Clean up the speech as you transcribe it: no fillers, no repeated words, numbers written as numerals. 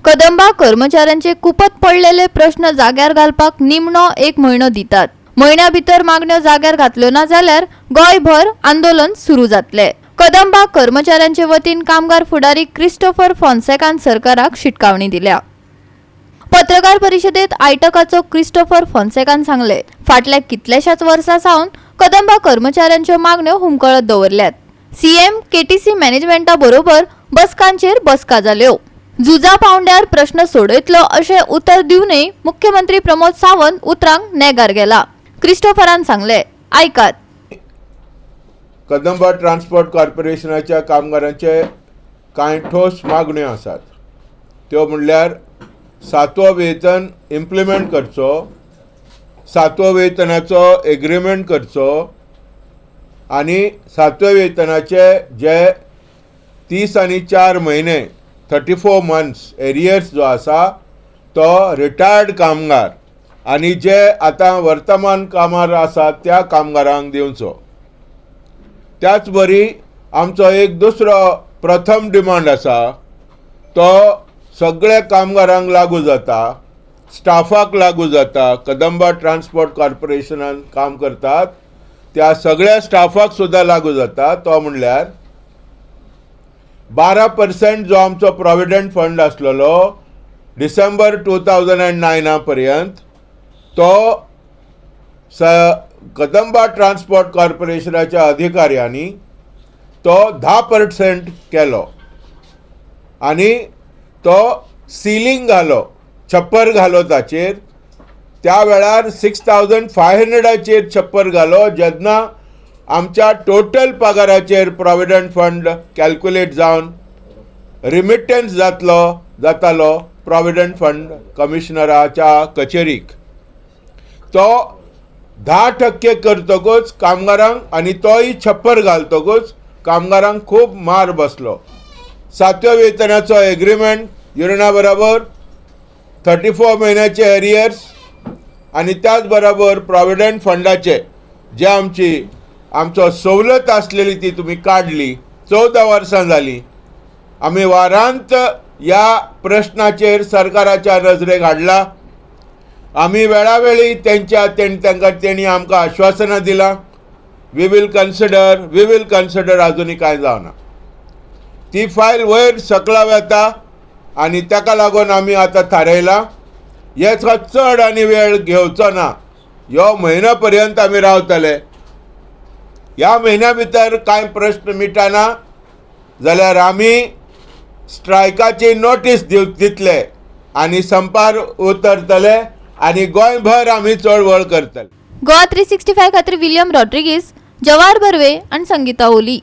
कदंबा कर्मचाऱ्यांचे कुपत पडलेले प्रश्न जाग्यार घालपाक निमणो एक म्हयनो दितात. म्हयन्या भितर मागण्यो जाग्यार घातल्यो ना जाल्यार गोंयभर आंदोलन सुरू जातले. कदंबा कर्मचाऱ्यांचे वतीन कामगार फुडारी क्रिस्टोफर फोन्सेकान सरकाराक शिटकावणी दिल्या. पत्रकार परिशदेत आयटकाचो क्रिस्टोफर फोन्सेकान सांगले, फाटल्या कितल्याशाच वर्सां सावन कदंबा कर्मचाऱ्यांच्यो मागण्यो हुमकळत दवरल्यात. सीएम, केटीसी मॅनेजमेंटा बरोबर बसकांचेर बसका जाल्यो. झुजा पावंड्यार प्रश्न सोडयतलो अशें उतर दिवनय मुख्यमंत्री प्रमोद सावंत उतरांक नेगार गेला. क्रिस्टोफरान सांगले, आयकात. कदंबा ट्रान्सपोर्ट कॉर्पोरेशनाच्या कामगारांचे कांय ठोस मागण्यो आसात. त्यो म्हणल्यार सातवो वेतन इम्प्लिमेंट करचो, सातवो वेतनाचो एग्रीमेंट करचो आनी सातव्या वेतनाचे जे 30 आनी 4 म्हयने, 34 मंथ्स एरियर्स जो आसा, तो रिटायर्ड कामगार आनी जे आतां वर्तमान कामार आसात त्या कामगारांक दिवचो. त्याच बरी आमचो एक दुसरो प्रथम डिमांड आसा, तो सगळ्या कामगारांक लागू जाता, स्टाफाक लागू जाता. कदंबा ट्रान्सपोर्ट कॉर्पोरेशनान काम करतात त्या सगळ्या स्टाफाक सुद्दां लागू जाता. तो म्हणल्यार 12% जो आमचो प्रॉविडंट फंड आसलेलो डिसेंबर 2009 पर्यंत, तो कदंबा ट्रान्सपोर्ट कॉर्पोरेशनाच्या अधिकाऱ्यांनी तो 10% केलो आनी तो सिलींग घालो, छप्पर घालो ताचेर. त्या वेळार 6500 छप्पर घालो, जेन्ना आमच्या टोटल पगाराचेर प्रॉविडंट फंड कॅल्क्युलेट जावन रिमिटन्स जातालो प्रॉविडंट फंड कमिशनराच्या कचेरीक. तो 10% करतकूच कामगारांक आनी तोय छप्पर घालतकूच कामगारांक खूब मार बसलो. सातव्या वेतनाचो एग्रीमेंट युनियना बरोबर, 34 म्हयन्याचे एरियर्स आनी त्याच बरोबर प्रॉविडंट फंडाचे जे आमचो सवलत आसलेली ती तुमी काडली. 14 वर्सां जालीं, आमी वारांत ह्या प्रश्नाचेर सरकाराच्या नजरेक हाडला. आमी वेळावेळी तेंच्या तेणी तांकां तेणी आमकां आश्वासनां दिलां, "We will consider, we will consider." अजुनूय कांय जावना. ती फायल वयर सकला वता आनी ताका लागून आमी आतां थारायलां, हेच चड आनी वेळ घेवचो ना. ह्यो म्हयनो पर्यंत आमी रावतले. ह्या म्हयन्या भितर कांय प्रश्न मिटना जाल्यार आमी स्ट्रायकाची नोटीस दितले आनी संपार उतरतले आनी गोंयभर आमी चळवळ करतले. गोवा 365 खातीर विलियम रॉड्रिगीस, जवाहर बर्वे आणि संगीता ओली.